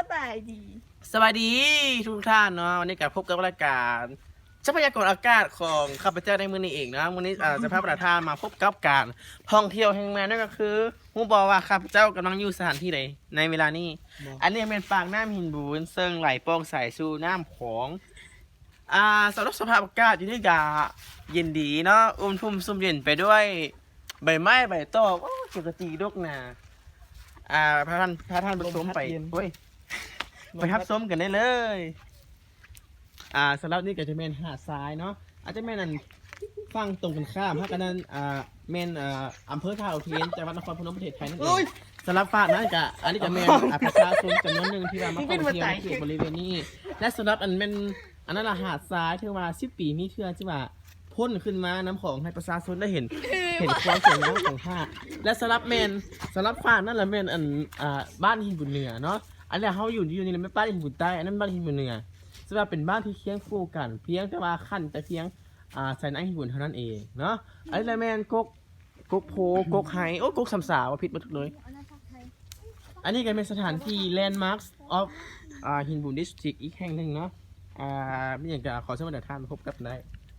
ສະບາຍດີ ສະບາຍດີທຸກໆທ່ານເນາະ. ວັນນີ້ກໍພົບກັບລາຍການຊັບພະຍາກອນອາກາດຂອງຂ້າພະເຈົ້າໃນມື້ນີ້ເອງເນາະ. ມື້ນີ້ ເອີ່ ຈະພາບັນດາທ່ານມາພົບກັບການທ່ອງທ່ຽວແຫ່ງໃໝ່ ນັ້ນກໍຄື ຮູ້ບໍ່ວ່າຂ້າພະເຈົ້າກຳລັງຢູ່ສະຖານທີ່ໃດໃນເວລານີ້? ອັນນີ້ແມ່ນປາກນ້ຳຫີນບູນ ເຊິ່ງໄຫຼປ່ອງໃສສູ່ນ້ຳຂອງ. ອ່າ ສຳລັບສະພາບອາກາດຢູ່ນີ້ກະເຢັນດີເນາະ ອຸມທຸ່ມຊຸ່ມເຢັນໄປດ້ວຍໃບໄມ້ໃບຕອກ. ໂອ້ ເຂຍຂະຈີດົກໜາ. ອ່າ ພາທ່ານ ພາທ່ານຜູ້ຊົມໄປ ໂອ້ຍ ໄປຮັບຊົມກັນໄດ້ເລີຍ. ອ່າ ສຳລັບນີ້ກໍຈະແມ່ນຫາດຊາຍເນາະ ອາດຈະແມ່ນອັນຝັ່ງຕົງກັນຂ້າມຫາກອັນນັ້ນ ອ່າ ແມ່ນ ອ່າ ອຳເພີທ່າອຸເທນ ຈັງຫວັດນະຄອນພະນົມ ປະເທດໄທນັ້ນເອງ. ສຳລັບຟາກນັ້ນກະ ອັນນີ້ກະແມ່ນ ອ່າ ປະຊາຊົນຈຳນວນໜຶ່ງທີ່ວ່າມາທ່ອງທ່ຽວໃນເຂດບໍລິເວນນີ້ ແລະ ສຳລັບອັນແມ່ນ ອັນນັ້ນລະຫາດຊາຍ ຖືວ່າສິບປີມີເທື່ອທີ່ວ່າພົ້ນຂຶ້ນມານຳຂອງໃຫ້ປະຊາຊົນໄດ້ເຫັນ ເຫັນຄວາມສວຍງາມຂອງຫາດ. ແລະ ສຳລັບແມ່ນ ສຳລັບຟາກນັ້ນລະແມ່ນອັນ ອ່າ ບ້ານຫີນບຸນເໜືອເນາະ. ອັນນີ້ເຮົາຢູ່ ຢູ່ນີ້ແມ່ນບ້ານຫີນບຸນໃຕ້ ອັນນັ້ນບ້ານຫີນບຸນເໜືອ ຖືວ່າເປັນບ້ານທີ່ຄຽງຄູ່ກັນ ພຽງແຕ່ວ່າຂັ້ນແຕ່ພຽງ ອ່າ ສາຍນ້ຳຫີນບຸນເທົ່ານັ້ນເອງເນາະ. ອັນນີ້ລະແມ່ນກົກ ກົກໂພ ກົກໄຮ ໂອ້ ກົກສຳສາ ວ່າຜິດໝົດທຸກເລີຍ. ອັນນີ້ກໍແມ່ນສະຖານທີ່ Landmarks of ອ່າ Hinbun District ອີກແຫ່ງໜຶ່ງເນາະ. ອ່າ ມີຫຍັງກໍຂໍເຊີນບັນດາທ່ານມາພົບກັບໄດ້.